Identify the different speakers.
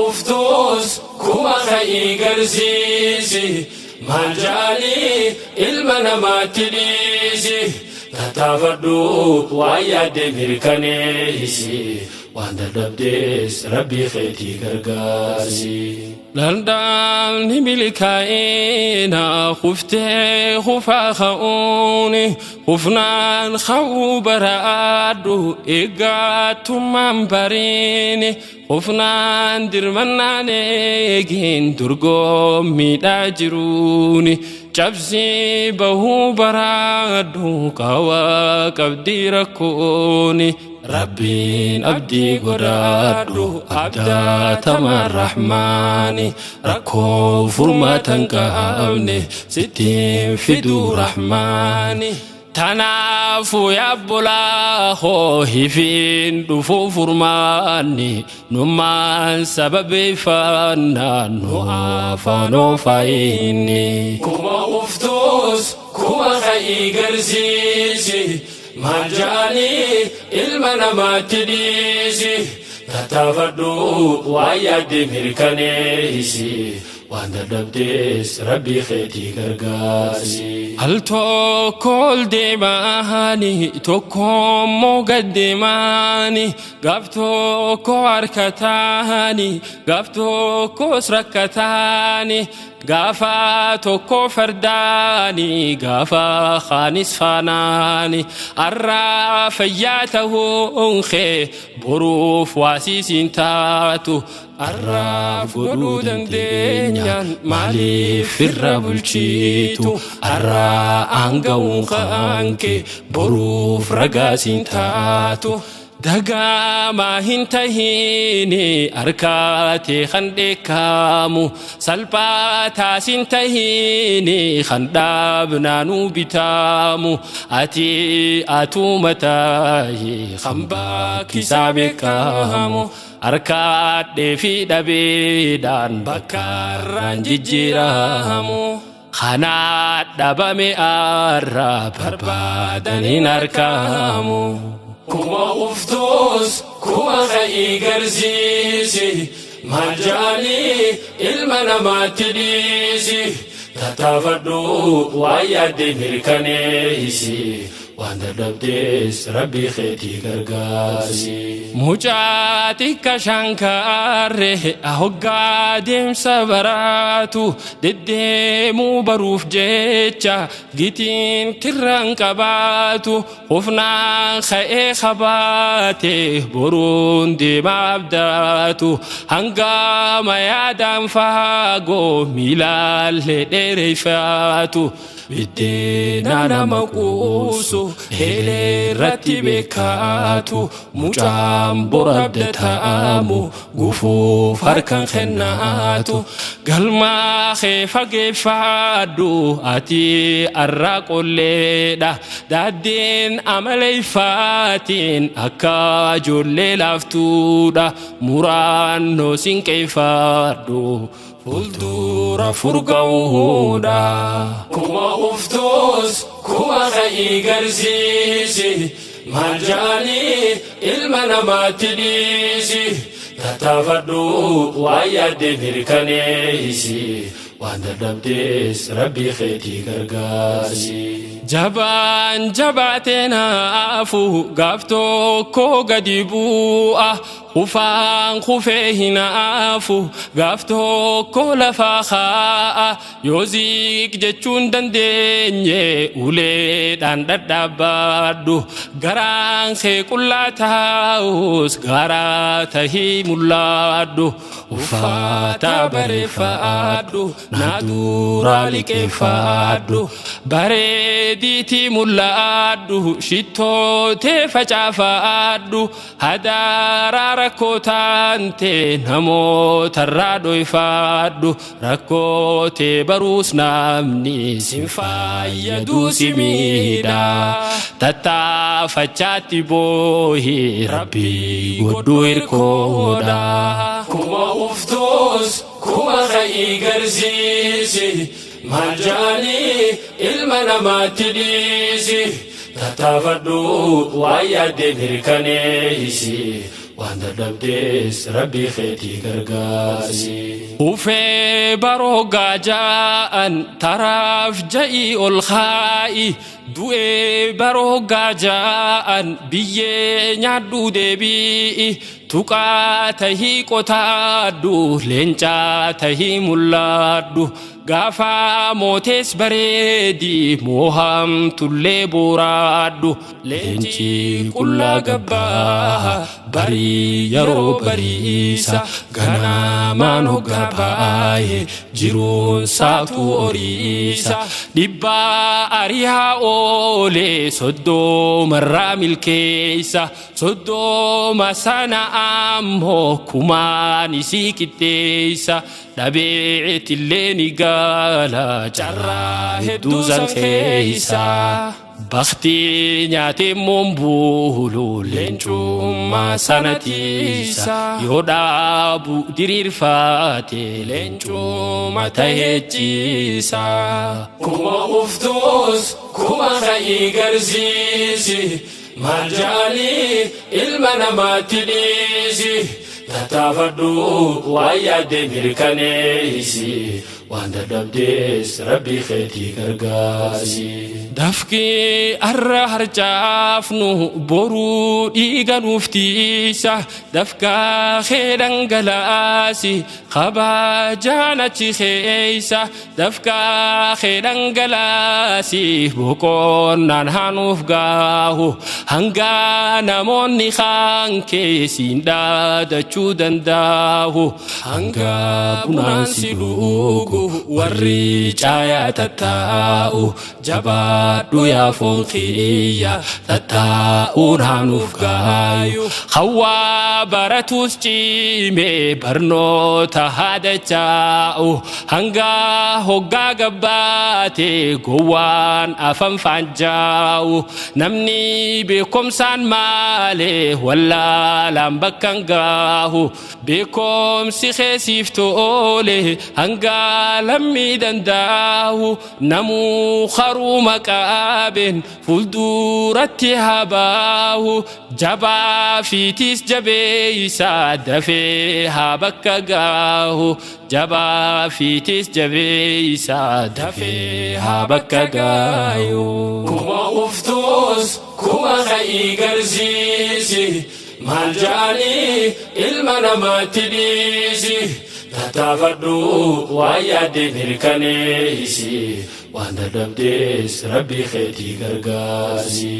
Speaker 1: kuftuus kuma ka'ii garsiisi. Maal ja'anii ilma namaatti dhiisi. Tattaafadhu waan yaadde mirkaneessi. Waan dadhabdees Rabbii keetii gargaarsi. Daldalli milkaa'ina kuftee kufaa ka'uuni kufnaan ka'uu baraadhu eeggattummaan bariini kufnaan dirmannaan eegin dorgommiidhaa jiruuni cabsii bahuu baraadhu qawaa qabdii rakkooni. Rabbiin abdii godhadhu abdaatama rahmaani rakkoo furmaatan qabne sittiin fiduu rahmaani. Tanaafuu yaabbolaa hoo hifiin dhufuu furmaanni nummaan sababeeffannaan nu afaan ofaayinni. Kuma uftuus kuma ka'ii garsiisi. Maal ja'anii ilma namaatti dhiisi. Tattaafadhu waan yaadde mirkaneessi. Waan dadhabdees Rabbii keetii gargaarsi. Al tokko ol deemaani tokko immoo gad deemaani gaaf tokko harkataani gaaf tokkos rakkataani gaafa tokko fardaani gaafa kaanis faanaani arraa fayyaa ta'uun kee boruuf waasiisiin taatu arraaf godhuu dandeenyaan maaliif irra bulchitu arraa aanga'uun kaanke boruuf ragaasiin taatu. Dagaamaa hin tahiini harkaatee kan dheekkamu salphaataas hin tahiini kan dhaabnaanuu bitaamu ati atuma tahi kan bakkisaa beekamu harkaadhee fi dhabeedhaan bakkaarraan jijjiiramu. Kanaa dhabame arraa barbaadaniin argamu. Kuma uftuus kuma ka'ii garsiisi. Maal ja'anii ilma namaatti dhiisi. Tattaafadhu waan yaadde mirkaneessi. Waan dadhabdees Rabbii keetii gargaarsi. Mucaa xiqqa shankaarre hoggaa deemsa baraatu deddeemuu baruuf jecha gitiin kirraan qabaatu hufnaan ka'ee qabaate boruun deemaa abdaatu hangama yaadaan faagoo miilaallee dheereeffaatu. Biddeena nama quusu eelee irratti beekaatu mucaan bora abdataamu gufuuf harkaan kennaatu galmaa kee fageeffadhu ati arraa qolleedha daaddeen amaleeffaatiin akka ijoollee laaftuudha muraannoo sinqeeffadhu. Fuuldura furga'uudha. Kuma uftuus kuma ka'ii garsiisi. Maal ja'anii ilma namaatti dhiisi. Tattaafadhu waan yaadde mirkaneessi. Waan dadhabdees Rabbii keetii gargaarsi. Jabaan jabaatee naafu gaaf tokko gadi bu'a. Kufaan kufee hinaafu gaaf tokko lafaa kaa'a. Yoo ziq jechuun dandeenye uleedhaan dhadhaabbadhu. Garaan kee qullaa taa'us garaa tahii mul'adhu. Uffata bareeffadhu naa duraa liqeeffadhu. Bareediitii mul'adhu shittootee facaafadhu. Hadaaraa rakkoo taante namootarraa dhoyfadhu. Rakkootee baruus namni sin fayyaduu si miidha. Tattaafachaatti boohi Rabbii godhu hirkoodha. Kuma uftuus kuma ka'ii garsiisi. Maal ja'anii ilma namaatti dhiisi. Tattaafadhu waan yaadde mirkaneessi. Waan dadhabdees rabbii keetii gargaarsi. Ufee baroo gaaja'an taraaf ja'ii ol kaa'i. Du'ee baroo gaaja'an biyyee nyaadhu deebi'i. Tuqaa tahii qotaadhu leencaa tahii mul'adhu. Gaafa mootees bareedi moohamtullee booraadhu. Leenci qullaa gabbaa barii yeroo bariisa ganamaan hoggaa baay'ee jiruun saatu horiisa. Dhibbaa ariyaa oolee soddomarraa milkeessa soddoma sana ammoo kumaan isii qixxeessa. Dhabeetillee ni gala carraa hedduu san keessa. Bakti nyaatee moombuulu leencummaa sana tiisa. Yoo dhaabu diriirfaate leencummaa tahee ciisa. Kuma uftuus kuma ka'ii garsiisi. Maal ja'anii ilma namaatti dhiisi. Tattaafadhu waan yaadde mirkaneessi. Waan dadhabdees rabbii keetii gargaarsi. Dafqi har'a harcaafnu boruu dhiiga nuuf tiisa. Dafqaa kee dhangalaasi kabajaan achi keessa. Dafqaa kee dhangalaasi boqonnaan haa nuuf gaahu. Hanga namoonni kaan keessiin dhaadachuu danda'u. Hanga bunaan si dhugu warri caayaa tattaa'u. Jabaadhu yaa foon kiyya tattaa'uun haa nuuf gaayu. Hawaa baratus cimee barnoota haa dachaa'u. Hanga hoggaa gabbaate gowwaan afaan faanjaa'u. Namni beekumsaan maalee wallaalaan bakka hin gaahu. Beekumsi keessiif tole hanga lammii danda'u. Namuu haruma qaabeen fuulduratti haa baahu. Jabaa fiitiis jabeessa dafee haa bakka gaahu. Jabaa fiitiis jabeessa dafee haa bakka gaahu. Kuma uftuus kuma ka'ii garsiisi. Maal ja'anii ilma namaatti dhiisi. Tattaafadhu waan yaadde mirkaneessi. Waan dadhabdees rabbii keetii gargaarsi.